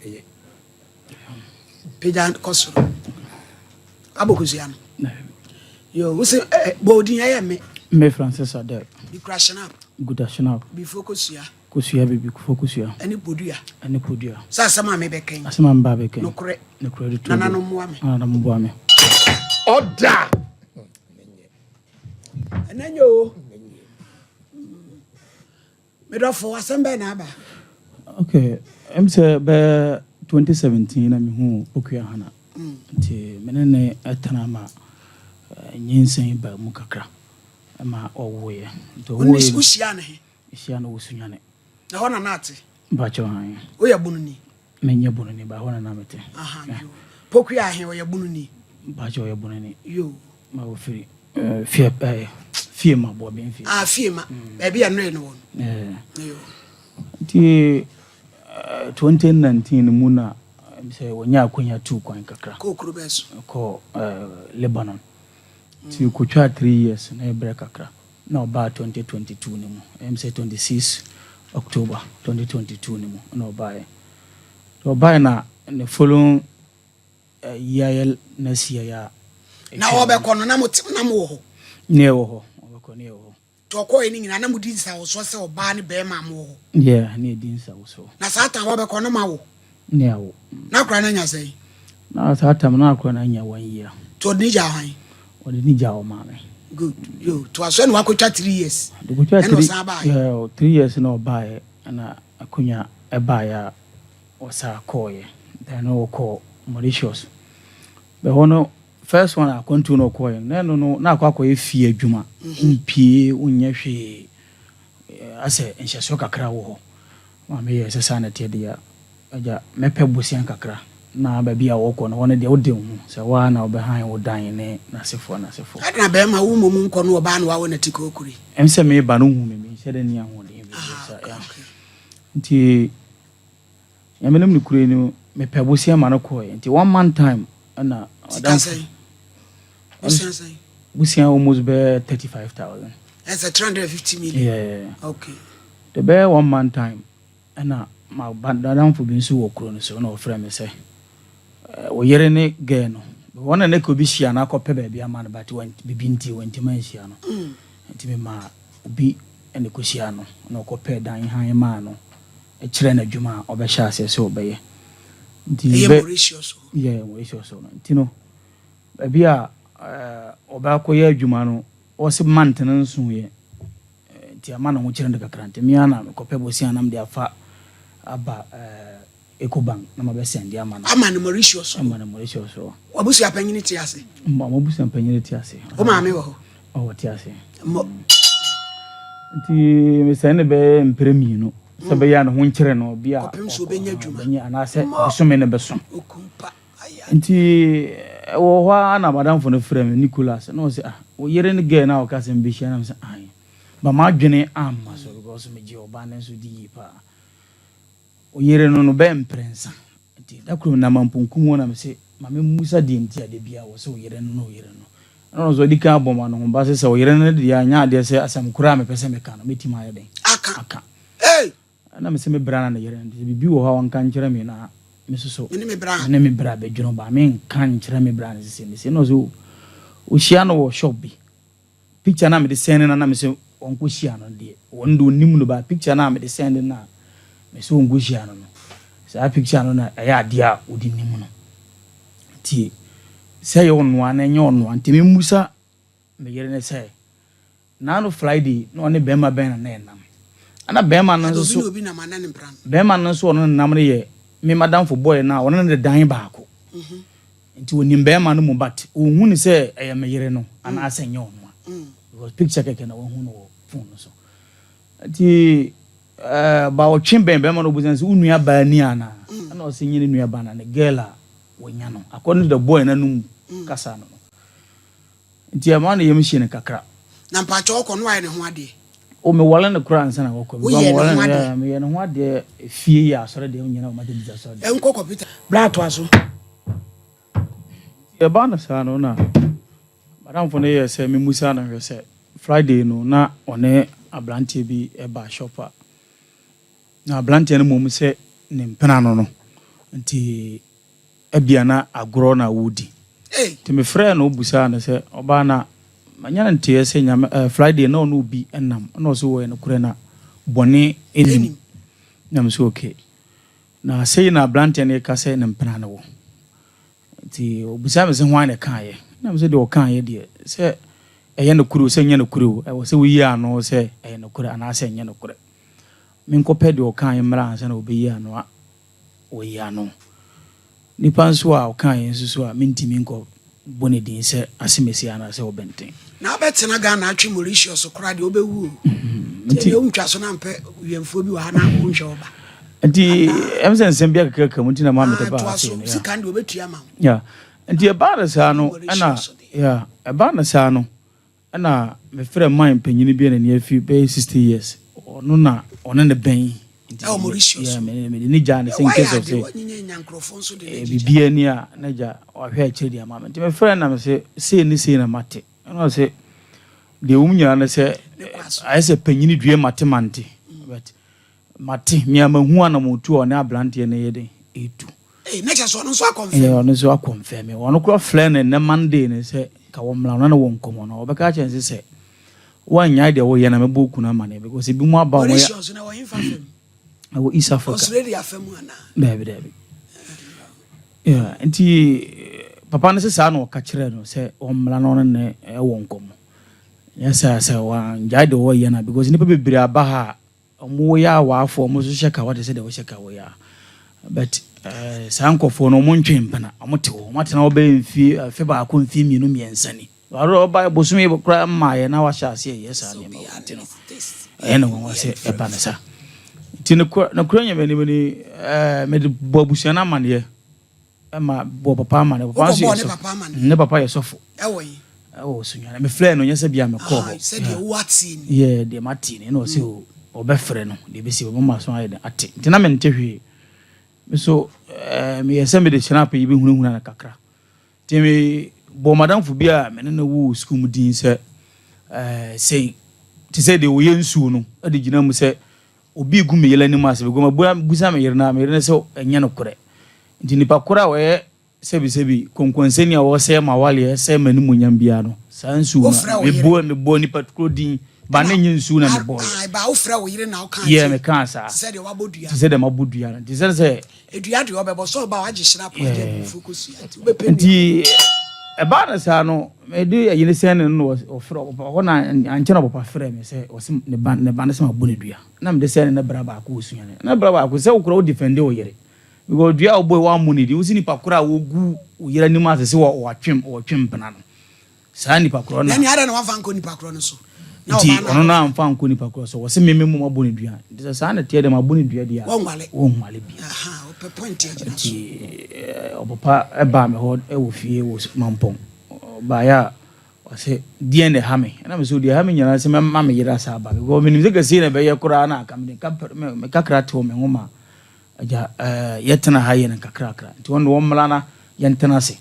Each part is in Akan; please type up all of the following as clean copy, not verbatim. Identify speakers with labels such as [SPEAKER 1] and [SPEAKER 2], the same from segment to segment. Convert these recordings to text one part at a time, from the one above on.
[SPEAKER 1] Ɛyɛ. Pagya kɔ soro. Abɔ kosua no. Yo, wo se eh, bɔ odin ɛyɛ me.
[SPEAKER 2] Me Francis Adel.
[SPEAKER 1] Bikura Shinap.
[SPEAKER 2] Guta Shinap.
[SPEAKER 1] Bifo kosua.
[SPEAKER 2] Kosua bibi kofo kosua.
[SPEAKER 1] Ɛne podua.
[SPEAKER 2] Ɛne podua.
[SPEAKER 1] Sɛ asɛm a mebɛka yi.
[SPEAKER 2] Asɛm a meba abɛka yi.
[SPEAKER 1] Nokorɛ.
[SPEAKER 2] Nokorɛ de to.
[SPEAKER 1] Nananom mmoa me.
[SPEAKER 2] Nananom mmoa me.
[SPEAKER 3] Ɔda.
[SPEAKER 1] Ɛnɛ nyɛ o. Me dɔfo, asɛm bɛn na aba?
[SPEAKER 2] Okay, ɛm sɛ bɛyɛ 2017 na mehu Pokuya Hana. Nti me ne ne tena ma nyinsɛn baa mu kakra ma ɔwoeɛ. Nti ɔwoeɛ no.
[SPEAKER 1] Wohyia no he?
[SPEAKER 2] Mehyia no wɔ Sunyani.
[SPEAKER 1] Na hɔ na na ate?
[SPEAKER 2] Mpakyɛw, ae.
[SPEAKER 1] Woyɛ Bononi?
[SPEAKER 2] Menyɛ Bononi, ba hɔ na na mete.
[SPEAKER 1] Aha, yoo. Pokuya he, ɔyɛ Bononi?
[SPEAKER 2] Mpakyɛw, ɔyɛ Bononi.
[SPEAKER 1] Yoo.
[SPEAKER 2] Ma wɔfiri fie ɛɛ fie ma bɔben fie.
[SPEAKER 1] Ah fie ma baabi a nnoe no wɔ no.
[SPEAKER 2] Ɛɛ. Nti 2019 mu na sɛ wɔnya akonya tu kwan kakra.
[SPEAKER 1] Kɔɔ kuro bɛɛ so.
[SPEAKER 2] Kɔɔ Lebanon. Nti kotwaa 3 years na ɛbrɛ kakra na ɔbaa 2022 no mu. Ɛm sɛ 26 October 2022 no mu na ɔbaeɛ. Ɔbaeɛ na ne following year yɛ next year yɛ a.
[SPEAKER 1] Na ɔbɛkɔ no na mo na mo wɔ hɔ.
[SPEAKER 2] Ne ɛwɔ hɔ, ɔbɛkɔ ne ɛwɔ hɔ.
[SPEAKER 1] Nti ɔkɔɛ no nyinaa na mo di nsawosoɔ sɛ ɔbaa ne bɛrima mo wɔ hɔ.
[SPEAKER 2] Yeah, ne yɛdi nsawosoɔ.
[SPEAKER 1] Na saa time wɔbɛkɔ no ma wo.
[SPEAKER 2] Ne awo.
[SPEAKER 1] Na akora no anya sɛn?
[SPEAKER 2] Na saa time na akora no anya 1 year.
[SPEAKER 1] Nti ɔde ne gya hwan?
[SPEAKER 2] Ɔde ne gya ɔmaame.
[SPEAKER 1] Good. Yo, to aso ɛna wakɔtwa 3 years.
[SPEAKER 2] De kɔtwa
[SPEAKER 1] ɛna
[SPEAKER 2] three
[SPEAKER 1] ɔsan baeɛ.
[SPEAKER 2] Yeah, 3 years na ɔbaeɛ ɛna akonnwa ɛbaeɛ a ɔsaa kɔɔeɛ. Then ɔkɔɔ Mauritius. Bɛhɔ no first one akwantuo na ɔkɔɔeɛ no na ɛno no na akɔ akɔyɛ fie adwuma. Mpie wonyɛ hwee, asɛ nhyɛsoɔ kakra wɔ hɔ. Maame yɛ sɛ saa na ɛteɛ deɛ, agya mɛpɛ bosea kakra na baabi a wɔkɔ no hɔ no deɛ, wode wo ho sɛ woa na wobɛhan wo dan ne n'asefoɔ n'asefoɔ.
[SPEAKER 1] Ɛna bɛrima wo mmom nkɔ no, ɔbaa no wawo n'ati kɔkuri.
[SPEAKER 2] Ɛm sɛ meba no hu me, menhyɛ dɛ ni ahoɔden bebree sa ya. Nti Nyame nom ne kure no, mepɛ bosea ma no kɔɛ. Nti one month time ɛna
[SPEAKER 1] Sika sɛn? Bosea sɛn?
[SPEAKER 2] Bosea almost bɛyɛ 35,000.
[SPEAKER 1] Ɛsɛ 350 million.
[SPEAKER 2] Yeah.
[SPEAKER 1] Okay.
[SPEAKER 2] De bɛyɛ one month time ɛna ma madamfo bi nso wɔ kuro no so na ɔfrɛ me sɛ wo yere ne girl no wɔn na ne ka obi hyia no akɔpɛ baabi ama no, but bibi nti wɔntumi anhyia no. Nti mema obi ɛna kɔhyia no na ɔkɔpɛ dan han maa no, ɛkyerɛ no adwuma a ɔbɛhyɛ aseɛ sɛ ɔbɛyɛ. Nti
[SPEAKER 1] Ɛyɛ Mauritius hɔ?
[SPEAKER 2] Yeah, Mauritius hɔ no. Nti no baabi a ɔbɛakɔyɛ adwuma no, ɔse month no nso yɛ nti ama ne ho kyerɛ no kakra. Nti mea na mekɔpɛ bosia nam de afa aba Ecobank na mabɛsɛnde ama no.
[SPEAKER 1] Ama no Mauritius hɔ?
[SPEAKER 2] Ama no Mauritius hɔ.
[SPEAKER 1] Wabusua panyini te ase?
[SPEAKER 2] Mabusua panyini te ase.
[SPEAKER 1] Wo maame wɔ hɔ?
[SPEAKER 2] Ɔwɔ te ase.
[SPEAKER 1] Mmɔ.
[SPEAKER 2] Nti mesɛn ne bɛyɛ mprɛ mmienu sɛ bɛyɛ a ne ho nkyerɛ no bi a
[SPEAKER 1] Kɔpem sɛ ɔbɛnya adwuma.
[SPEAKER 2] Ɔbɛnya anaasɛ bosome no bɛso.
[SPEAKER 1] Okumpa aya.
[SPEAKER 2] Nti ɛwɔ hɔ a na madamfo no frɛ me, Nicholas, na ɔsɛ, "Ah, wo yere ne girl na ɔka sɛ mbɛhyia?" Na mesɛ ae, ba m'adwene amma so because megye ɔbaa no nso di yie paa. Wo yere no bɛyɛ mprɛnsa. Nti da koro nam amponkum hɔ na mese ma memmusa deɛ nti a da bia wɔ sɛ wo yere no na wo yere no ɛna ɔno nso ɔdi kan abɔ ma no ho ba sɛ wo yere no deɛ anyɛ adeɛ sɛ asɛm koraa a mepɛ sɛ meka no mɛtumi ayɛ dɛn
[SPEAKER 1] aka.
[SPEAKER 2] Aka.
[SPEAKER 1] Hey!
[SPEAKER 2] Ɛna mesɛ me bra na ne yere no nti sɛ biribi wɔ hɔ a ɔnka nkyerɛ me na me soso
[SPEAKER 1] Me ne me bra.
[SPEAKER 2] Me ne me bra bɛdwene ba menka nkyerɛ me bra no sese ne se na ɔsɛ ɔhyia no wɔ shop bi. Picture na mede sɛn no na mesɛ ɔnkɔhyia no deɛ, wɔn de ɔnim no ba picture na mede sɛn no na mesɛ ɔnkɔhyia no, saa picture no na ɛyɛ adeɛ a ɔde nim no. Nti sɛ ɛyɛ ɔnoa na ɛnyɛ ɔnoa, nti memmusa me yere ne sɛ naano Friday na ɔne bɛrima bɛn na na ɛnam ana bɛrima no
[SPEAKER 1] Ade
[SPEAKER 2] nso
[SPEAKER 1] obi
[SPEAKER 2] so
[SPEAKER 1] ne obi nam ana ne mpra no.
[SPEAKER 2] Bɛrima no nso ɔno nenam no yɛ me madamfo boy no a ɔno ne de dan baako. Nti onim bɛrima no mu, but ɔnhu ne sɛ ɛyɛ me yere no anaasɛ ɛnyɛ ɔno a because picture kɛkɛ na wahu no wɔ phone no so. Nti ba ɔtwe bɛn bɛrima no, ɔbusa no sɛ wo nua baa ni anaa? Ɛna ɔsɛ nye ne nua baa na ne girl a wɔnya no, according to the boy n'anum kasa no. Nti ɛma no yam hyɛ no kakra.
[SPEAKER 1] Na mpakyɛ ɔkɔ no wayɛ ne ho adeɛ?
[SPEAKER 2] O, mewɔle no koraa ansa na wɔkɔ.
[SPEAKER 1] Woyɛ ne ho
[SPEAKER 2] Mewɔle no,
[SPEAKER 1] adeɛ?
[SPEAKER 2] yeah, meyɛ ne ho adeɛ fie yɛ asɔre deɛ nyina wɔ Methodist asɔre deɛ.
[SPEAKER 1] Ɛnkɔ kɔpita bra atoa so.
[SPEAKER 2] Ɛbaa no saa no na madamfo no yɛ sɛ memusa no hwɛ sɛ Friday no na ɔne aberanteɛ bi ɛba shop a na aberanteɛ no mmom sɛ ne mpena no. Nti ebia na agorɔ na wodi. Nti mefrɛɛ no busaa no sɛ ɔbaa na manya no nteɛ sɛ Nyame eh, Friday na ɔne obi nam ɛna ɔse wɔyɛ nokorɛ na bɔne nnim. Na me sɛ okay. Na sei na abranteɛ no reka sɛ ne mpena ne wo. Nti ɔbisaa me sɛ hwan na ɛkaeɛ? Na me sɛ deɛ ɔkaeɛ deɛ sɛ ɛyɛ nokorɛ o sɛ ɛnyɛ nokorɛ o ɛwɔ sɛ woyi ano sɛ ɛyɛ nokorɛ anaasɛ ɛnyɛ nokorɛ. Menkɔpɛ deɛ ɔkaeɛ mmra ansa na wɔbɛyi ano a wɔyi ano. Nipa nso a ɔkaeɛ nso so a mentumi nkɔ bɔ ne din sɛ Asemesi anaasɛ Ɔbɛnten.
[SPEAKER 1] Na abɛtena Ghana atwe Mauritius koraa deɛ wobɛwu o. Nti ɛdeɛ wontwa so na ampɛ wiɛmfoɔ bi wɔ ha na wonhwɛ wo ba.
[SPEAKER 2] Nti ɛm sɛ nsɛm bi akekaka mu nti na maa mede baa ase no.
[SPEAKER 1] Sika no deɛ wɔbɛtua ama wo.
[SPEAKER 2] Yeah. Nti ɛbaa no saa no ɛna yeah ɛbaa no saa no Ɛna me frɛ man panyini bi a n'ani afi bɛyɛ 60 years ɔno na ɔne no bɛn nti
[SPEAKER 1] Ɛwɔ Mauritius.
[SPEAKER 2] yeah, me mede ne gyaa no sɛ in
[SPEAKER 1] Wayɛ
[SPEAKER 2] case of
[SPEAKER 1] ade
[SPEAKER 2] sɛ
[SPEAKER 1] wanyinya nya nkurɔfoɔ nso de no
[SPEAKER 2] eh,
[SPEAKER 1] agyigya.
[SPEAKER 2] biribiara ni a na gya wahwɛ akyire de ama me nti me frɛ no na me se sei ne sei na mate ɛna ɔse deɛ ɛwɔ mu nyinaa ne sɛ
[SPEAKER 1] Ne kwa so.
[SPEAKER 2] ayɛ sɛ panyini due mate mante but mate me a mahu anamotu a ɔne abranteɛ no yɛ den ɛtu
[SPEAKER 1] Ei, na kyerɛ sɛ ɔno nso akɔnfɛm.
[SPEAKER 2] Yeah, ɔno nso akɔnfɛm. Ɔno koraa frɛ no nnɛ Monday no sɛ ka wɔmmra ɔno ne wɔ nkɔmmɔ no. Ɔbɛka akyerɛ no sɛ sɛ woannyae deɛ woyɛ no a mɛbɔ wo kunu amaneɛ because ebinom aba wɔn yɛ.
[SPEAKER 1] Mauritius na ɛwɔ hefa fam?
[SPEAKER 2] Ɛwɔ East Africa.
[SPEAKER 1] Australia fa mu anaa?
[SPEAKER 2] Daabi daabi. Yeah, nti papa no sɛ saa na ɔka kyerɛ no sɛ ɔmmra na ɔno ne ɛwɔ nkɔmmɔ. Nyɛ sɛ sɛ wangyae deɛ ɔyɛ no a because nnipa bebree aba ha a Ɔmo yɛ awaafo ɔmo nso hyɛ kawa te sɛ deɛ wohyɛ kawa yi a but eh, saa nkorɔfoɔ no ɔmo ntwe mpena ɔmo te hɔ ɔmo atena hɔ bɛyɛ mfie afe baako mfie mmienu mmiɛnsa ni ɔro ɔba bosome koraa mmaeɛ na wahyɛ aseɛ yɛ saa nneɛma wɔ nti no ɛyɛ no nwanwa sɛ ɛba no saa nti nokorɛ nyɛ m'anim ni eh, mede bɔ abusua no amaneɛ Ɛma bɔ papa ama ne papa nso yɛ sɔfo. Ne papa yɛ sɔfo.
[SPEAKER 1] Ɛwɔ yi.
[SPEAKER 2] Ɛwɔ Sunyani. Me frɛ no nyɛ sɛ bia me kɔɔ hɔ.
[SPEAKER 1] Sɛ deɛ wo atie ni.
[SPEAKER 2] Yɛ deɛ ma tie ni. Ɛna ɔsɛ o ɔbɛfrɛ no deɛ bɛsi ɔbɛma so ayɛ den ate. Nti na mente hwee. Me so ɛɛ meyɛ sɛ mede hyɛn apɛ yi bɛhunahuna no kakra. Nti me bɔ madamfo bi a me ne no wɔ sukuu mu din sɛ ɛɛ sɛ te sɛ deɛ ɔyɛ nsuo no ɛde gyina mu sɛ Obi regu me yere anim ase because mabisa me yere no a, me yere no sɛ ɛnyɛ nokorɛ. Nti nipa korɔ a ɔyɛ sɛbisɛbi konkonsani a ɔresɛe m'awaleɛ, sɛe m'animuonyam biara no, saa nsuo no,
[SPEAKER 1] Wofrɛ wo yere?
[SPEAKER 2] mebɔ mebɔɔ nipa korɔ din, but na
[SPEAKER 1] Ɛna
[SPEAKER 2] ɛnyɛ nsuo na
[SPEAKER 1] a
[SPEAKER 2] mebɔeɛ.
[SPEAKER 1] ae ba wofrɛ wo yere na wokaa
[SPEAKER 2] Yeah,
[SPEAKER 1] kyerɛ
[SPEAKER 2] mekaa saa.
[SPEAKER 1] te sɛ deɛ wabɔ dua
[SPEAKER 2] Te sɛ deɛ mabɔ dua no. Nti sɛ sɛ.
[SPEAKER 1] Dua deɛ ɔbɛbɔ sɛ ɔba a wagye hyira po agye
[SPEAKER 2] Yeah.
[SPEAKER 1] abufuo kosua nti wobɛpɛ nua.
[SPEAKER 2] Nti ɛbaa no saa no, mede ayi no sɛn no na ɔfrɛ ɔpapa hɔ na ankyɛ na ɔpapa frɛɛ me sɛ ɔse ne ba ne ba no sɛ mabɔ no dua. Na mede sɛn no ne bra baako wɔ sunyani. Na bra baako sɛ wo koraa wo defende wo yere because dua a wobɔe woammɔ ne din. Wo se nipa korɔ a wogu wo yere anim ase sɛ wɔatwe wɔtwe mpena no saa nipa korɔ na.
[SPEAKER 1] Na ɛnneɛ adɛn na wamfa ankɔ nipa korɔ no so? Na
[SPEAKER 2] Nti
[SPEAKER 1] ɔbaa no
[SPEAKER 2] ɔno no
[SPEAKER 1] akɔfa.
[SPEAKER 2] amfa ankɔ nipa korɔ so. Ɔse me me mmom abɔ no dua. Nti sɛ saa na ɛteɛ deɛ mabɔ no dua deɛ a
[SPEAKER 1] Wɔnwale.
[SPEAKER 2] wɔnwale bio.
[SPEAKER 1] Aha, wopɛ point agyina so.
[SPEAKER 2] Nti ɔpapa baa me hɔ wɔ fie wɔ Mampong. Ɔbaeɛ a ɔse deɛn na ɛha me? Ɛna mese deɛ ɛha me nyinaa ne sɛ mɛma me yere asan aba because menim sɛ kɛseɛ na ɛbɛyɛ koraa na anka mede me kakra tew me ho ma agya yɛtena ha yɛ no nkakrakra. Nti ɔno deɛ ɔmmra na yɛntena ase.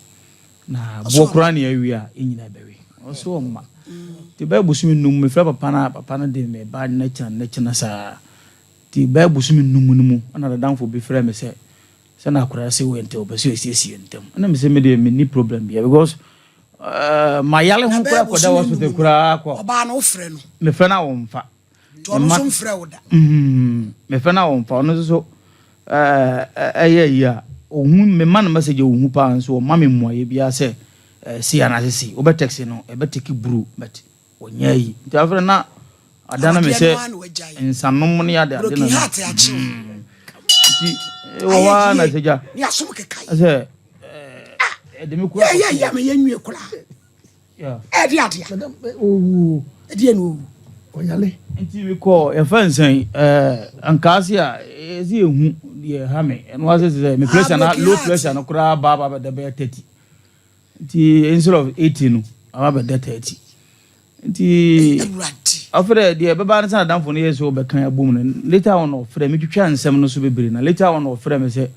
[SPEAKER 2] Na boɔ koraa ne awie a yɛn nyinaa bɛwe. Ɔse ɔmma. Nti bɛyɛ bosome num mefrɛ papa no a papa no de me ba no kyena no kyena saa. Nti bɛyɛ bosome num no mu ɛna nadamfo bi frɛ me sɛ sɛ na akwadaa sɛ wei nti ɔpɛ sɛ ɔsiesie ntɛm. Ɛna mese me deɛ menni problem biara because uh, mayale
[SPEAKER 1] Na
[SPEAKER 2] ho
[SPEAKER 1] bɛyɛ
[SPEAKER 2] koraa kɔda
[SPEAKER 1] bosome
[SPEAKER 2] hospital
[SPEAKER 1] num no
[SPEAKER 2] koraa kɔ.
[SPEAKER 1] ɔbaa no wofrɛ no?
[SPEAKER 2] Mefrɛ no a ɔmfa.
[SPEAKER 1] Nti ɔno nso mfrɛ wo da?
[SPEAKER 2] Mefrɛ no a ɔmfa. Ɔno nso so ɛyɛ ayi a, ɔhu mema no message a ɔhu paa nso ɔmma me mmuaeɛ biara sɛ sei anaasɛ sei. Wobɛ text no, ɛbɛ take buru but ɔnyɛ ayi. Nti afei na adane me
[SPEAKER 1] Awadeɛ
[SPEAKER 2] sɛ
[SPEAKER 1] no ara na wagyae.
[SPEAKER 2] nsanom ne ade ade na
[SPEAKER 1] Broken heart akye wo.
[SPEAKER 2] Nti ɛwɔ hɔ ara na
[SPEAKER 1] Ayɛ
[SPEAKER 2] sɛ gya
[SPEAKER 1] yie ne asom kekae.
[SPEAKER 2] sɛ ɛde me kura
[SPEAKER 1] Yɛ yɛ yɛ ma yɛnwie koraa. Ɛde adeɛ.
[SPEAKER 4] Owu.
[SPEAKER 1] Ɛdeɛ na owu.
[SPEAKER 4] Ɔyale.
[SPEAKER 2] Nti mi kɔ yɛfɛ nsɛn ɛɛ ankaase a ɛsɛ ehu deɛ ɛha mi ɛno ase sɛ mi pressure na low pressure no koraa ba ba bɛda bɛyɛ 30 nti instead of 80 no aba bɛda 30 nti afrɛ deɛ ɛbɛba no sɛ nadamfo no yɛ sɛ ɔbɛka abom no later on ɔfrɛ me twitwa nsɛm no so bebree na later on ɔfrɛ me sɛ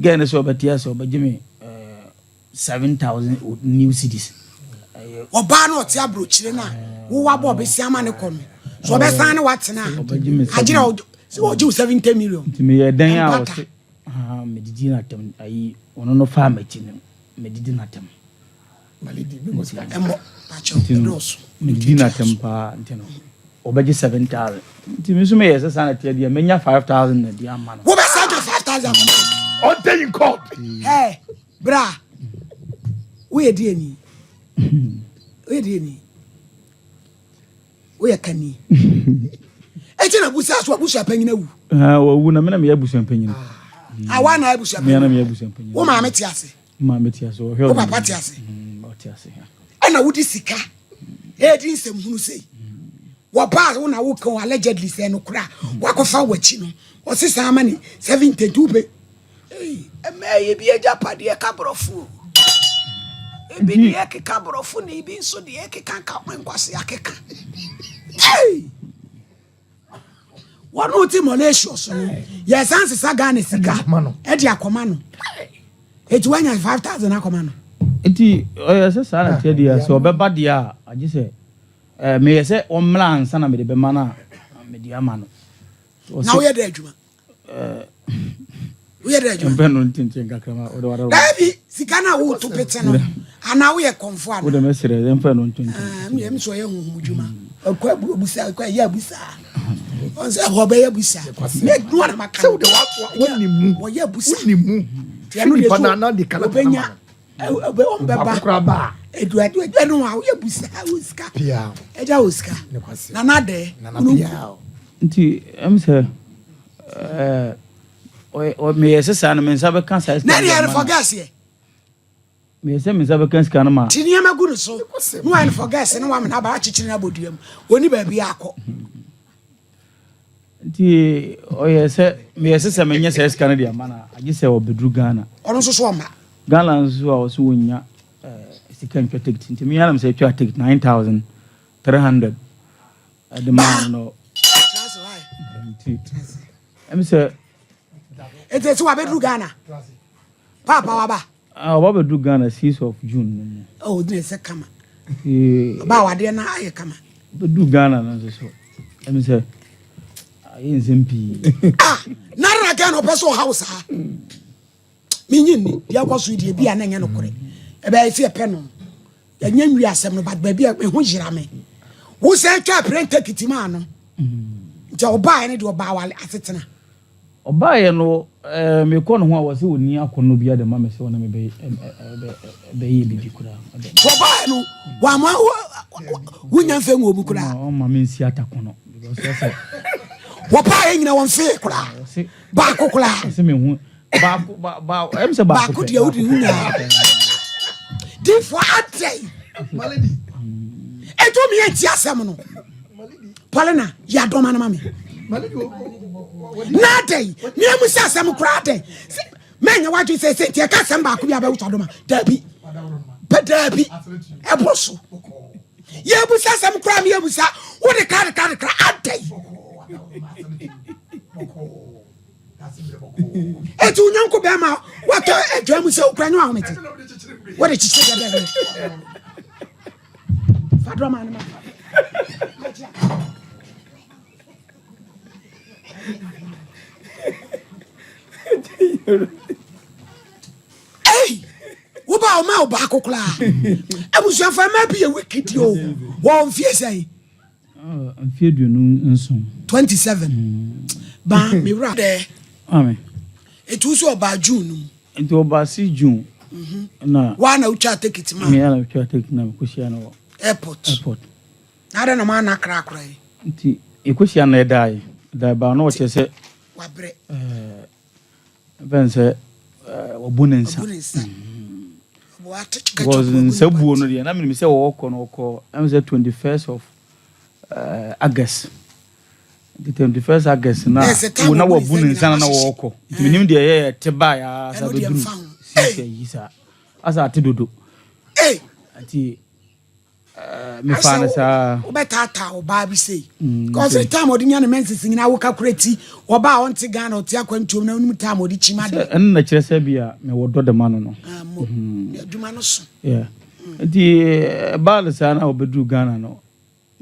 [SPEAKER 2] girl no sɛ ɔbɛte ase ɔbɛgye me ɛɛ 7000 new cedis.
[SPEAKER 1] Ɔbaa no ɔte aburokyire no a wowɔ abɔ ɔbɛsi ama ne kɔ no so ɔbɛsan ne watena a agyina sɛ ɔgye wo 70 million.
[SPEAKER 2] Nti meyɛ dɛn a ɔse Ah, medidi no atɛm ayi ɔno no faa m'akyi no medidi no atɛm.
[SPEAKER 4] Malady mi mo sika.
[SPEAKER 1] Ɛmmɔ pakyɛw
[SPEAKER 2] Nti no
[SPEAKER 1] ɛdɔɔso.
[SPEAKER 2] medidi no atɛm paa nti no ɔbɛgye 7,000 nti me nso meyɛ sɛ saa na teɛ deɛ mɛnya 5,000 na di ama no.
[SPEAKER 1] Wobɛsan nya 5,000 akɔma no.
[SPEAKER 3] Ɔda in court.
[SPEAKER 1] Hey, bra. Woyɛ deɛ ni. Woyɛ deɛ ni. Woyɛ kani. Eti na busa so abusua panyin awu.
[SPEAKER 2] Ah, wawu na me na meyɛ abusua panyin.
[SPEAKER 1] Ah, wa na abusua
[SPEAKER 2] Me na
[SPEAKER 1] panyin.
[SPEAKER 2] meyɛ abusua panyin.
[SPEAKER 1] Wo maame te ase.
[SPEAKER 2] Maame te ase. Ɔhwɛ
[SPEAKER 1] Wo papa te ase.
[SPEAKER 2] Ɔte ase.
[SPEAKER 1] Ɛna wodi sika. Ɛdi nsɛm hunu sei. Wɔbaa wo na woka wo allegedly sɛ no kora. Wakɔfa w'akyi no. Ɔse saa ama ne 72 pe. Ei, ɛmɛ yɛ bi agyapadeɛ ka borɔfo o. Ebi deɛ keka borɔfo na ebi nso deɛ keka ka nkwasi akeka. Ei! Wɔn ti Mauritius no, yɛsan sesa Ghana sika ɛde akɔma no. Eti wanya 5,000 akɔma no.
[SPEAKER 2] Nti ɔyɛ sɛ saa na teɛ deɛ sɛ ɔbɛba deɛ a agye sɛ ɛɛ meyɛ sɛ ɔmmra ansa na mede bɛma no a mede ama no.
[SPEAKER 1] Na woyɛ dɛ adwuma. Woyɛ dɛ adwuma.
[SPEAKER 2] Mpɛ no ntenten kakra ma wode wada.
[SPEAKER 1] Daabi sika na woto pete no anaa woyɛ kɔmfo ana.
[SPEAKER 2] Wode mɛsrɛ mpɛ no ntenten.
[SPEAKER 1] Ah, meyɛ nso ɔyɛ honhom dwuma. Ɔkɔ abusa ɔkɔ ɛyɛ abusa. Ɔnsɛ hɔ bɛyɛ abusa. Ne adwuma na maka.
[SPEAKER 4] Sɛ wode wa woni mu.
[SPEAKER 1] Wɔyɛ abusa.
[SPEAKER 4] Woni mu.
[SPEAKER 1] Ɛno deɛ
[SPEAKER 4] Nipa
[SPEAKER 1] so
[SPEAKER 4] na na de kala
[SPEAKER 1] wɔbɛnya wɔbɛba.
[SPEAKER 4] Akora ba.
[SPEAKER 1] Edu edu edu ɛno a woyɛ busa wo sika.
[SPEAKER 4] Pia.
[SPEAKER 1] Ɛgya wo sika.
[SPEAKER 4] Ne kwasi.
[SPEAKER 1] Nana dɛ.
[SPEAKER 4] Nana pia.
[SPEAKER 2] Nti ɛm sɛ ɛɛ meyɛ sɛ saa no me nsa bɛka saa sika
[SPEAKER 1] Na
[SPEAKER 2] no
[SPEAKER 1] deɛ
[SPEAKER 2] de ama no.
[SPEAKER 1] forget yɛ.
[SPEAKER 2] Meyɛ sɛ me nsa bɛka sika no ma.
[SPEAKER 1] Ti nneɛma gu ne so. Ne wayɛ no forget ne wamena aba akyekyere no abɔ dua mu. Oni baabi akɔ.
[SPEAKER 2] Nti ɔyɛ sɛ meyɛ sɛ sɛ menyɛ saa sika no de ama no a agye sɛ ɔbɛduru Ghana.
[SPEAKER 1] Ɔno nso so ɔma.
[SPEAKER 2] Ghana nso a ɔso wɔnya sika ntwa ticket nti meyɛ anam sɛ atwa ticket 9,300 ɛde maa no no. Nti ɛm sɛ.
[SPEAKER 1] Nti sɛ wabɛduru Ghana. Paapa waba.
[SPEAKER 2] Ah, ɔba bɛduru Ghana 6 of June no mu.
[SPEAKER 1] Oh, ne sɛ kama.
[SPEAKER 2] Nti
[SPEAKER 1] Ɔba awadeɛ no ayɛ kama.
[SPEAKER 2] bɛduru Ghana no nso so ɛm sɛ ayɛ nsɛm pii.
[SPEAKER 1] Ah, nara Ghana ɔpɛ sɛ ɔhaw saa. Menyi nni deɛ ɛkɔ so deɛ bi a na ɛnyɛ nokorɛ. Ɛbɛyɛ sɛ yɛpɛ no. Ɛnyɛ nwi asɛm no but baabi a ɛho yera me. Wo sɛ twa plane ticket maa no. Nti ɔbaeɛ no deɛ ɔbaa wale asetena.
[SPEAKER 2] Ɔbaeɛ no mekɔ ne ho a wɔsɛ ɔni akɔnnɔ bi ade ma me sɛ ɔne me bɛyɛ biribi koraa.
[SPEAKER 1] Ɔbaeɛ no wama wonya mfɛ ngu omu koraa.
[SPEAKER 2] Ɔma me nsi atako no because ɔsɛ.
[SPEAKER 1] Wɔpaeɛ nyina wɔmfee koraa. Baako koraa.
[SPEAKER 2] Ɔsɛ me hu baako ba ba ɛm sɛ baako
[SPEAKER 1] Baako deɛ wode wo nyaa. Difoɔ adɛn.
[SPEAKER 4] Malady.
[SPEAKER 1] Ɛtɔ mi ɛnti asɛm no. Paulina yɛ adɔma no ma me.
[SPEAKER 4] Malady.
[SPEAKER 1] Na adɛn mea mu sɛ asɛm koraa adɛn mɛnyɛ w'adwene sɛ sɛ nti ɛka asɛm baako bi a bɛwo adɔma daabi bɛ daabi ɛboro so yɛbusa asɛm koraa me yɛbusa wode kra de kra de kra adɛn ɛti wo nyɔnko bɛrima watɔ adwa mu sɛ wokura nyɛ wahomete wode kyekyere dɛdɛdɛ fa dɔma no ma. Ei, woba ɔma wo baako koraa. Abusuafo ɛma bi yɛ wicked o. Wɔ mfie sɛn?
[SPEAKER 2] Mfie 27.
[SPEAKER 1] 27. Ba me wura dɛ.
[SPEAKER 2] Amen.
[SPEAKER 1] Etu so ɔba June no mu.
[SPEAKER 2] Nti ɔba si June. Na.
[SPEAKER 1] Wa na wotwa ticket ma.
[SPEAKER 2] Me na wotwa ticket na mekɔhyia no wɔ.
[SPEAKER 1] Airport.
[SPEAKER 2] Airport.
[SPEAKER 1] Na adɛn na ɔma ana kra kora yi?
[SPEAKER 2] Nti yɛkɔhyia no ɛdae. Ɛdae baa na ɔkyerɛ sɛ.
[SPEAKER 1] Wabrɛ.
[SPEAKER 2] Ɛbɛn sɛ wabu ne nsa.
[SPEAKER 1] Wabu ne nsa.
[SPEAKER 2] Because nsa buo no deɛ na menim sɛ wɔkɔ no wɔkɔ ɛm sɛ 21st of August. Nti 21st August na wo na wabu ne nsa na na wɔkɔ. Nti menim deɛ ɛyɛ te baa ya sa bɛduru sisi ayi saa. Asa ate dodo. Nti mefa no saa.
[SPEAKER 1] Wobɛtaataa ɔbaa bi sei. Because time ɔde nya ne menses nyinaa wo kakora ti ɔbaa a ɔnte Ghana ɔte akwantuom na wonim time ɔde kyim adeɛ.
[SPEAKER 2] Ɛno na kyerɛ sɛ bi a mewɔ dɔ de ma no no.
[SPEAKER 1] Adwuma no so.
[SPEAKER 2] Yeah. Nti ɛbaa no saa na ɔbɛduru Ghana no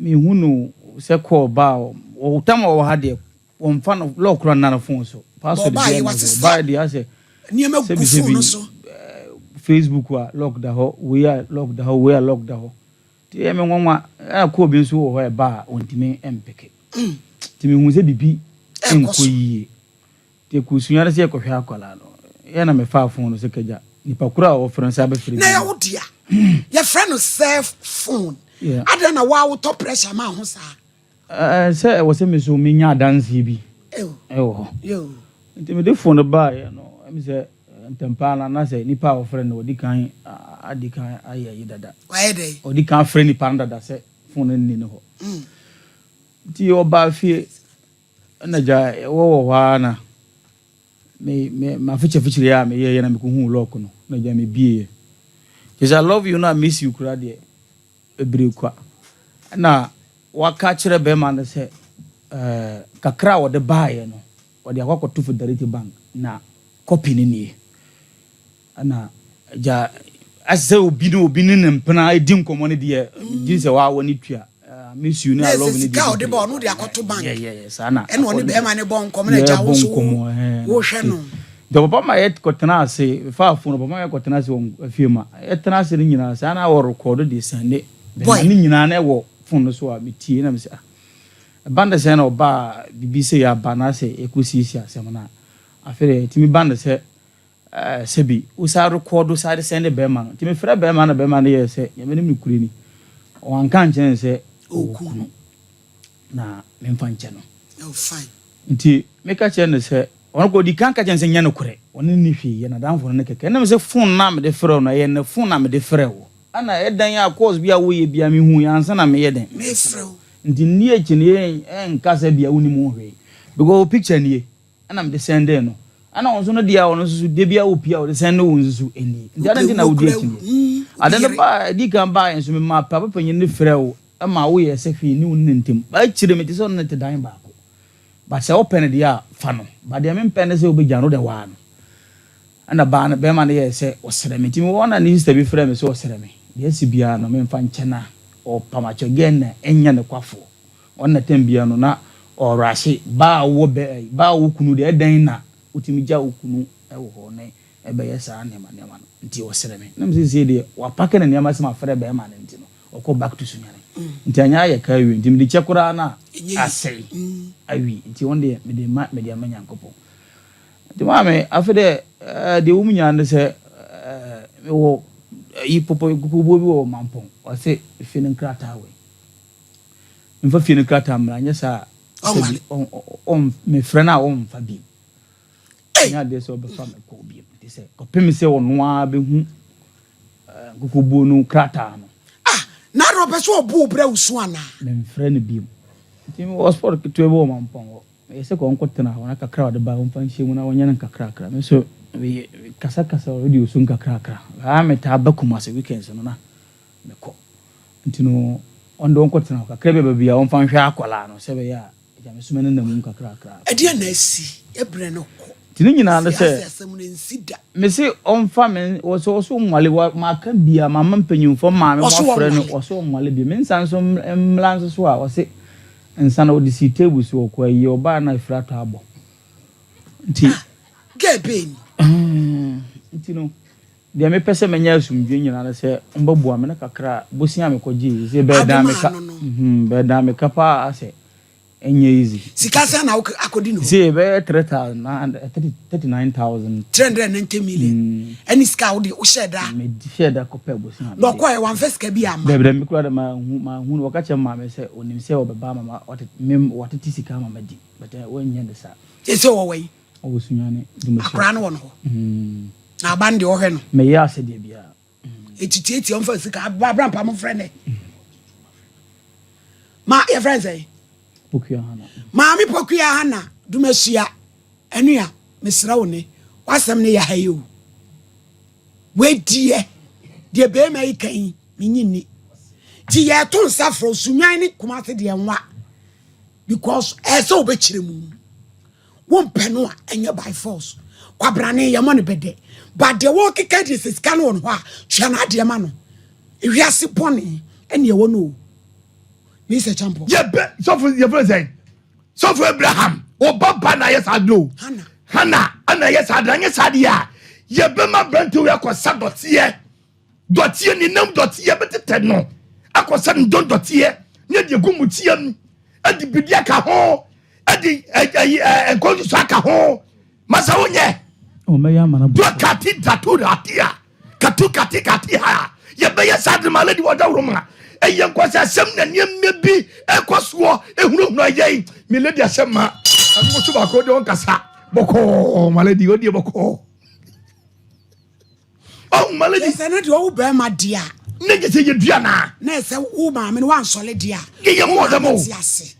[SPEAKER 2] mehu no sɛ kɔɔ baa ɔtam a ɔwɔ ha deɛ wɔmfa no lɔɔ kora nna no phone so. Password
[SPEAKER 1] Ɔbaa
[SPEAKER 2] biara
[SPEAKER 1] yi
[SPEAKER 2] nni hɔ.
[SPEAKER 1] wasesa
[SPEAKER 2] Ɔbaa deɛ asɛ
[SPEAKER 1] nneɛma gu
[SPEAKER 2] sɛbi
[SPEAKER 1] phone no
[SPEAKER 2] sɛbi
[SPEAKER 1] so.
[SPEAKER 2] Facebook a lock da hɔ, wei a lock da hɔ, wei a lock da hɔ. Nti ɛyɛ me nwanwa. Ɛna call bi nso wɔ hɔ a ɛba a ɔntumi mpeke. Nti mehu sɛ biribi
[SPEAKER 1] Ɛkɔ
[SPEAKER 2] nkɔ
[SPEAKER 1] so.
[SPEAKER 2] yie. Nti ɛkɔsua no sɛ yɛkɔhwɛ akwadaa no. Yɛ na mefaa phone no sɛ kagya nipa koro a wɔfrɛ no sɛ abɛfrɛ
[SPEAKER 1] Na
[SPEAKER 2] bi
[SPEAKER 1] ɛyɛ
[SPEAKER 2] no.
[SPEAKER 1] wo dea. Yɛfrɛ no self phone.
[SPEAKER 2] Yeah.
[SPEAKER 1] Adɛn na woa wotɔ pressure ma ho saa?
[SPEAKER 2] Sɛ ɛwɔ sɛ me so menya adanseɛ bi
[SPEAKER 1] Ew.
[SPEAKER 2] ɛwɔ hɔ.
[SPEAKER 1] Yo.
[SPEAKER 2] Nti mede phone no baeɛ no, ɛmi sɛ ntɛmpaa no anaasɛ nipa a wɔfrɛ no wɔdi kan adi kan ayɛ ayi dada.
[SPEAKER 1] Wayɛ dɛn?
[SPEAKER 2] Ɔdi kan frɛ nipa no dada sɛ phone no nni ne hɔ. Nti ɔbaa fie ɛna gya ɛwɔ wɔ hɔ ara na me me mafikyɛ a meyɛyɛ na mekɔhuu lock no na gya mebieɛ. Kyerɛ sɛ I love you na I miss you koraa deɛ ebire kwa. Na waka kyerɛ bɛrima no sɛ kakra a wɔde baeɛ no wɔde akɔ akɔto Fidelity Bank na copy no nie. Ɛna gya asɛ sɛ obi ne ne mpena edi nkɔmmɔ no deɛ gye sɛ waa wɔ ne tua I miss you ne
[SPEAKER 1] Na
[SPEAKER 2] I
[SPEAKER 1] ɛsɛ
[SPEAKER 2] love you ne
[SPEAKER 1] sika
[SPEAKER 2] deɛ
[SPEAKER 1] a ɔde ba ɔno de akɔto bank.
[SPEAKER 2] Yeah, saa na
[SPEAKER 1] Ɛna ɔne bɛrima ne bɔ nkɔmmɔ na agya wo
[SPEAKER 2] yɛbɔ
[SPEAKER 1] so
[SPEAKER 2] nkɔmmɔ ɛhɛn.
[SPEAKER 1] wohwɛ no.
[SPEAKER 2] Nti papa ma yɛ kɔtena ase fa phone papa ma yɛ kɔtena ase wɔ afie mu a yɛtena ase no nyinaa saa na wɔ record de sɛnde
[SPEAKER 1] Boy.
[SPEAKER 2] bɛrima ne nyinaa na ɛwɔ phone no so a metie na mesɛ ah ɛba ne sɛ na ɔba a biribi sɛ yɛ aba na sɛ yɛkɔsiesie asɛm no a afei deɛ ɛtumi ba ne sɛ sɛbi wosa record saa de sɛnde bɛrima no nti mefrɛ bɛrima no, bɛrima no yɛ sɛ nyame ne mekure ni ɔanka nkyerɛ ne sɛ ɔwɔ kunu na memfa nkyɛ no.
[SPEAKER 1] Oh, fine.
[SPEAKER 2] Nti meka kyerɛ no sɛ ɔno kɔ ɔdi kan ka kyerɛ no sɛ nyɛ nokorɛ, ɔne ne hwee yɛ nadamfo no ne kɛkɛ. Ɛnam sɛ phone na mede frɛ wo no, ɛyɛ ne phone na mede frɛ wo, ana ɛdan a course bi a woyɛ bia mehu yɛ ansa na meyɛ dɛn
[SPEAKER 1] Mefrɛ wo.
[SPEAKER 2] Nti nni akyi no yɛ ɛnka sɛ bia wonim ho hwee because wo picture nie ɛna mede sɛndee no, ɛna ɔno nso no deɛ a ɔno nso so de bia wo pia ɔde sɛnde wo nso so ɛnie. Nti adɛn nti na wodi akyi nie? Ade no ba ɛdi kan baa nso mema papa panyin no frɛ wo ɛma woyɛ sɛ hwee ne wo ne ntam akyire mete sɛ ɔno ne te dan baako, but sɛ wopɛ no deɛ a fa no, but deɛ mempɛ ne sɛ wobɛgya no wode waa no. Ɛna baa no bɛrima no yɛɛ sɛ ɔsrɛ me, nti mewɔ na ne sister bi frɛ me sɛ ɔsrɛ me deɛ asi biara no memfa nkyɛ no a ɔpamakyɛ gɛn na ɛnyɛ ne kwafoɔ ɔno na tɛm biara no na ɔrahye baa wɔ bɛ baa wɔ kunu deɛ ɛdɛn na wotumi gya wo kunu ɛwɔ hɔ ne ɛbɛyɛ saa nneɛma nneɛma no. Nti ɔsrɛ me na mesɛ sie deɛ wapake ne nneɛma sɛ mafrɛ bɛrima no nti no ɔkɔ back to Sunyane nti anyɛ ayɛ ka awie nti mede kyɛ koraa na
[SPEAKER 1] Ɛnyɛ yie.
[SPEAKER 2] Asɛe awie nti wɔn deɛ mede ma mede ama Nyankopɔn. Nti maame afei dɛ deɛ wɔn nyinaa ne sɛ mewɔ ayi pɔpɔ kukubuo bi wɔ Mampɔn, ɔsɛ fie no nkrataa wɔ yi mfa fie no nkrataa mmra nyɛ saa
[SPEAKER 1] Ɔnwale.
[SPEAKER 2] sɛbi ɔn mefrɛ no a ɔmfa bio.
[SPEAKER 1] Ei!
[SPEAKER 2] Nyɛ adeɛ sɛ ɔbɛfa me kɔ bio nti sɛ kɔpem sɛ ɔno ara bɛhu nkukubuo no krataa no.
[SPEAKER 1] Ah, na ade ɔpɛ sɛ ɔbo wo brɛ wo su anaa?
[SPEAKER 2] Memfrɛ no bio. Nti mewɔ sport ketewa bi wɔ Mampɔn hɔ, meyɛ sɛ kɔ ɔnkɔtena hɔ na kakra a ɔde ba ɔmfa nhyɛ mu na ɔnyɛ no nkakrakra. Me nso meyɛ kasakasa wɔ radio so nkakrakra aa metaa ba Kumase weekends no na mekɔ. Nti no ɔno de ɔnkɔtena hɔ kakra bi a baabi a ɔmfa nhwɛ akwadaa no sɛ ɛbɛyɛ a agya me so mɛnenam mu nkakrakra.
[SPEAKER 1] Ɛdeɛ na asi ɛbrɛ no kɔ.
[SPEAKER 2] Nti ne nyinaa no sɛ
[SPEAKER 1] Siase asɛm no nsi da.
[SPEAKER 2] Mese ɔmfa me wɔsɛ ɔso nwale wa maka bia mama mpanyimfoɔ maame mo
[SPEAKER 1] Ɔso
[SPEAKER 2] afrɛ no
[SPEAKER 1] ɔnwale.
[SPEAKER 2] Ɔso ɔnwale bi me nsa nso mmla nso so a ɔse nsa no ɔde si table so ɔkɔ ayi ɔbaa na afiri atɔ abɔ nti
[SPEAKER 1] Ah, girl bɛn ni?
[SPEAKER 2] Nti no deɛ mepɛ sɛ manya asomdwe nyinaa no sɛ ɔmbɛboa me na kakra a bosia a mekɔgyee sɛ bɛɛdan
[SPEAKER 1] Ade
[SPEAKER 2] meka
[SPEAKER 1] maa no no.
[SPEAKER 2] Bɛɛdan meka paa asɛ ɛnyɛ easy.
[SPEAKER 1] Sika sɛn na wokɔ akɔdi ne hɔ?
[SPEAKER 2] Sɛ ɛbɛyɛ 3,000, 39,000.
[SPEAKER 1] 390 million. Ɛne sika a wode wohyɛɛ da?
[SPEAKER 2] Mehyɛɛ da kɔpɛ bosia a
[SPEAKER 1] Na ɔkɔɛ wamfa sika bi amma?
[SPEAKER 2] Dabi dabi, me koraa de manhu manhu no. Wɔka kyerɛ maame sɛ onim sɛ ɔbɛba ama ma ɔte me watete sika ama madi but wɔnyɛ ne saa.
[SPEAKER 1] Sɛ ɔwɔ yi?
[SPEAKER 2] Ɔwɔ Sunyani Dumasua.
[SPEAKER 1] Akwaraa no wɔ no hɔ? Na aba no deɛ ɔhwɛ no?
[SPEAKER 2] Meyɛ asɛdeɛ biara.
[SPEAKER 1] Eti tietie ɔmfa sika abra mpa mo frɛ ne. Ma yɛfrɛ no sɛn?
[SPEAKER 2] Pokua Hana.
[SPEAKER 1] Maame Pokua Hana Dumasua ɛnua mesrɛ wo ne w'asɛm ne yɛ ha yi o. Wadiɛ deɛ bɛrima yi kan yi menyi nni. Ti yɛto nsa frɛ Sunyani ne Kumase deɛ nwa because ɛsɛ wobɛkyerɛ mu. Wompɛ no a ɛnyɛ by force. Kwabrane yɛmmɔ no bɛdɛ. But deɛ wɔkeka deɛ sɛ sika no wɔ no hɔ a tua no adeɛ ma no. Ewiase bɔne ɛne ɛwɔ no o. Mr. Champo.
[SPEAKER 4] Yɛbɛ sɔfo yɛfrɛ sɛn sɔfo Abraham ɔba ba na ayɛ saa de o.
[SPEAKER 1] Hannah.
[SPEAKER 3] Hana ana ɛyɛ saa deɛ, anyɛ saa deɛ a, yɛbɛma aberante wei akɔsa dɔteɛ, dɔteɛ ne nam dɔteɛ bɛtetɛ no akɔsa ne dɔn dɔteɛ ne ɛde agu mukyia mu, ɛde biribi aka ho, ɛde ɛyi ɛ nkɔnsoso aka ho. Masa wonyɛ.
[SPEAKER 2] Ɔmɛyɛ ama no.
[SPEAKER 3] Dɔkati daturati a katu kati kati ha yɛbɛyɛ saa de ma lady wɔda woro ma ɛyɛ nkwasi asɛm na nneɛma bi ɛkɔ soɔ ehunahuna yɛn. Me lady asɛm ma ɛmo so baako de ɔnkasa bɔkɔɔ, ma lady ɔdeɛ bɔkɔɔ ɔhu ma lady.
[SPEAKER 1] Sɛ ne deɛ ɔwo bɛrima deɛ a.
[SPEAKER 3] Ne gye sɛ yɛ dua naa.
[SPEAKER 1] Na ɛsɛ wo maame no wansɔle deɛ a.
[SPEAKER 3] Yɛyɛ mɔ dɛm o.
[SPEAKER 1] Te ase.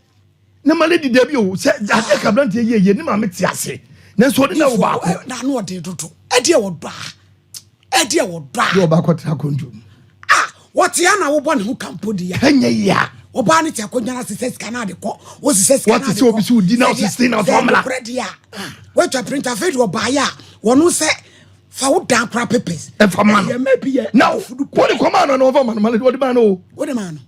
[SPEAKER 3] Ne ma lady dabi o, sɛ adeɛ kaberanteɛ yie yie ne maame te ase, nanso ɔde na wo baako.
[SPEAKER 1] Na ano ɔde dodo ɛdeɛ wɔ dɔ a, ɛdeɛ wɔ dɔ a.
[SPEAKER 4] Yɛ ɔba kɔtena akɔntu mu.
[SPEAKER 1] Ah, wɔte a na wobɔ ne ho kampo di ya.
[SPEAKER 3] Ɛnyɛ yia.
[SPEAKER 1] Ɔbaa ne te akonnwa no ase sɛ sika no ade kɔ, wosisɛ sika no
[SPEAKER 3] Wɔte
[SPEAKER 1] ade
[SPEAKER 3] sɛ
[SPEAKER 1] kɔ.
[SPEAKER 3] obi sɛ odi na ɔsisi na ɔsɛ ɔmmra.
[SPEAKER 1] Nokorɛ deɛ a, woatwa print afei deɛ ɔbaeɛ a, wɔno sɛ fa wo dan kora papers.
[SPEAKER 3] Ɛfa ma no.
[SPEAKER 1] Ɛyɛ mɛ bi yɛ.
[SPEAKER 3] Na wɔde kɔmaa no na ɔfa ma no, ma no wɔde ma no o.
[SPEAKER 1] Wode ma no.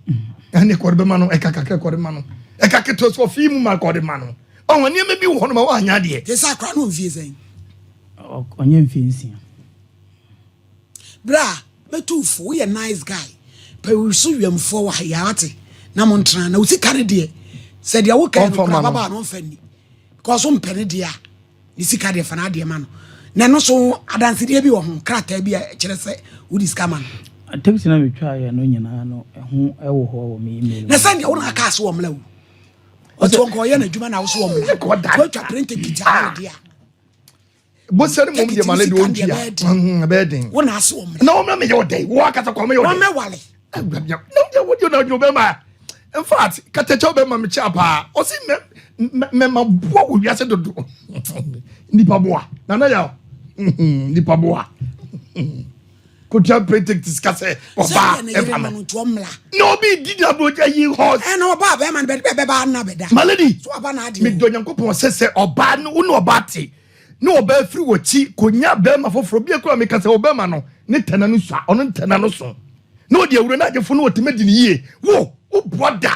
[SPEAKER 3] Ɛne kɔde bɛma no, ɛka kakra kɔde ma no, ɛka ketewa so ɔfii mu ma kɔde ma no. Ɔho nneɛma bi wɔ hɔ no ma woanyɛ adeɛ.
[SPEAKER 1] Te sɛ akora no mfie sɛn?
[SPEAKER 2] Ɔnyɛ mfie 6.
[SPEAKER 1] Bra, mɛtu fo, woyɛ nice guy. Pɛ wo so wiamfoɔ wɔ ha yi ate na mo ntena na wo sika no deɛ sɛ deɛ woka no
[SPEAKER 4] Ɔmfa
[SPEAKER 1] kora
[SPEAKER 4] ma no.
[SPEAKER 1] babaa no ɔmfa nni because wompɛ ne deɛ a, ne sika deɛ fa no adeɛ ma no, na ɛno so adansedeɛ bi wɔ ho, krataa bi a ɛkyerɛ sɛ wode sika ma no.
[SPEAKER 2] Taxi na metwaeɛ no nyinaa no, ɛho ɛwɔ hɔ wɔ me email.
[SPEAKER 1] Na sɛ deɛ wo na aka so wɔ mmla wo ɔte wɔn kɔ ɔyɛ n'adwuma na wo so wɔ mmla
[SPEAKER 3] Kɔda.
[SPEAKER 1] Woatwa plane ticket a, wo deɛ a
[SPEAKER 4] Bosea no mmom deɛ ma lady
[SPEAKER 1] Ticket sika
[SPEAKER 4] ɔntua.
[SPEAKER 1] deɛ bɛyɛ den.
[SPEAKER 4] Ɛbɛyɛ den.
[SPEAKER 1] Wo na ase wɔ mmla.
[SPEAKER 3] Na wɔmra meyɛ ɔdɛn wo akasa kɔ meyɛ ɔdɛn.
[SPEAKER 1] Wɔmmɛwale.
[SPEAKER 3] Awurade, na wodeɛ wodeɛ na adwene bɛma. In fact, katakyɛw bɛma me kyɛ paa, ɔse mɛma boa wɔ wiase dodo, nipa boa nana yaw, nipa boa kotua plane ticket sika sɛ ɔbaa
[SPEAKER 1] Sɛ ne yere
[SPEAKER 3] ɛfa
[SPEAKER 1] no
[SPEAKER 3] no
[SPEAKER 1] no nti ɔmmla.
[SPEAKER 3] Na obi di na aburokyi ayi hɔ.
[SPEAKER 1] Ɛna ɔbaa bɛrima no bɛba na bɛda.
[SPEAKER 3] My lady.
[SPEAKER 1] So aba na adeɛ.
[SPEAKER 3] Medɔ Nyankopɔn sɛ ɔbaa no, wo ne ɔbaa te ne ɔbaa firi w'akyi konya bɛrima foforɔ bi akura, meka sɛ ɔbɛrima no ne tɛna no sua, ɔno ntɛna no so na ɔde awura no agyefo no ɔtumi di ne yie. Wo woboa da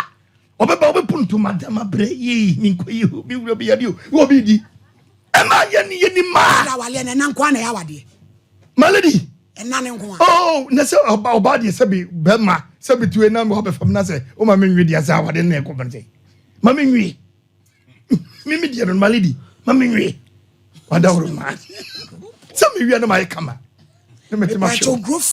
[SPEAKER 3] ɔbɛba wobɛpu ntoma dama brɛ yie, menkɔ yi o, me wura bi yade o, wo obi di ɛma yɛne yɛni maa.
[SPEAKER 1] Ɛda awaleɛ no ɛna nko a na ɛyɛ awadeɛ.
[SPEAKER 3] My lady.
[SPEAKER 1] Ɛna ne nko a.
[SPEAKER 3] Oh, na sɛ ɔba deɛ sɛbi bɛrima sɛbi tue na wabɛfam na sɛ woma menwe deɛ sɛ awadeɛ no na ɛkɔ bɛn sɛ ma menwe mimi deɛ no, my lady, ma menwe wadaworo ma sɛ mewia no mayɛ kama na mɛtumi ahwɛ wo.
[SPEAKER 1] Mepatwo growth.